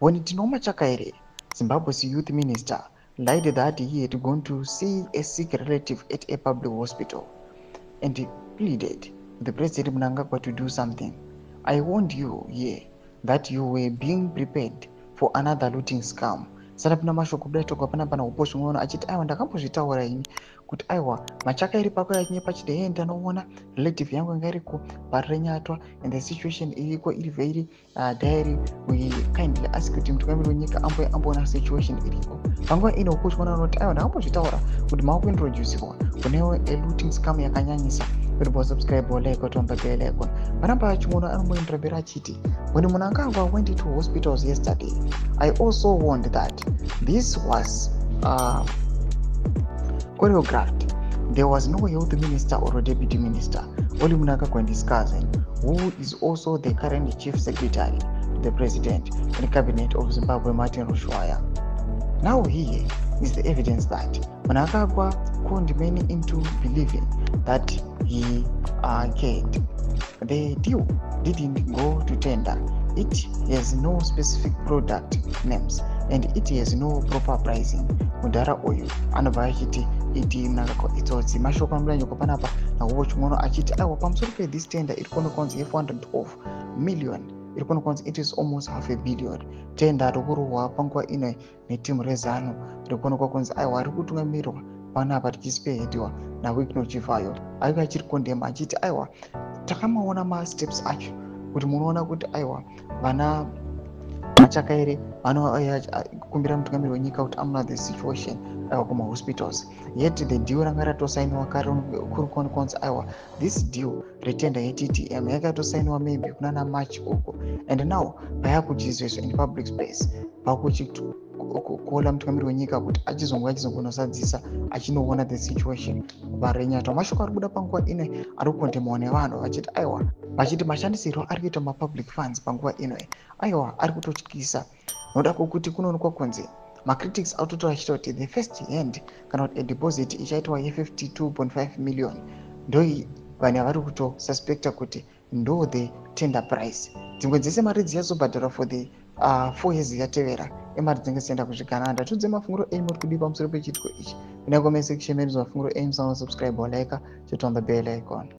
When Tino Machakaire, Zimbabwe's youth minister, lied that he had gone to see a sick relative at a public hospital and he pleaded the President Mnangagwa to do something, I warned you here that you were being prepared for another looting scam. Sarapina mashoko kudai togwa panapa naHopo Chin'ono achiti, "Aiwa, ndakambozvitaura ini kuti aiwa, Machakaire pako achinyepa chiti hee, ndanoona relative yangu yanga iriko Parirenyatwa and the situation iriko iri very dire. We kindly ask kuti mutungamiri wenyika amboona situation iriko panguva ino." Hopo Chin'ono anoti, "Aiwa, ndakambozvitaura kuti makuintroduciwa kune looting scam yakanyanyisa." Kuti subscribe, like, turn on the bell icon. Panapa Chin'ono anomboendera mberi achiti, "When Mnangagwa went to hospitals yesterday, I also warned that this was choreographed. There was no health minister or deputy minister, only Mnangagwa and his cousin, who is also the current chief secretary to the president and cabinet of Zimbabwe, Martin Rushwaya. Now here is the evidence that Mnangagwa conned many into believing that he cared. The deal didn't go to tender. It has no specific product names and it has no proper pricing." Mudhara uyu anobva achiti iti Mnangagwa itsotsi. Mashoko anobuda panapa naHopo Chin'ono achiti, aiwa, pamusoro pethis tender iri kuonekwa kunzi ye412 million, iri kuonekwa kunzi it is almost half a billion tender rikurohwa panguva ino netimu reZANU, riri kuonekwa kunzi aiwa, riri kutungamirirwa panapa tichispearheadiwa naWicknell Chivayo. Aiva achiri kondema achiti, aiwa, takamaona masteps acho kuti munoona kuti aiwa, vana Machakaire vanokumbira mutungamiri wenyika kuti amuna the situation, aiwa, kumahospitals, yet the deal ranga ratosainiwa kare. Kuri kuonekwa kunzi aiwa, this deal retender yeTTM yakatosainiwa maybe kunana March uko, and now payakuchizoiswa in public space, pakuchikola mutungamiri wenyika kuti achizongo achizongonosadzisa achinoona the situation Parirenyatwa. Mashoko ari kubuda panguva ino ari kukondemwa nevanhu vachiti aiwa, vachiti mashandisirwo ari kuitwa mapublic funds panguva ino, aiwa, ari kutotyisa, noda kwokuti kunoonekwa kunzi macritics autotora achiita kuti the first hand kana kuti adeposit ichaitwa ye52.5 million ndo vanhu yavari kutosuspecta kuti ndo the tender price. Dzimwe dzese mari dzichazobhadharwa for the 4 years yatevera, emari dzinenge dzichienda kuzvigananda. Tudze mafungiro enyu, muri kudii pamusoro pechiitiko ichi? Kuna comment section medu mafungiro enyu. Musana subscribe, like, turn on the bell icon.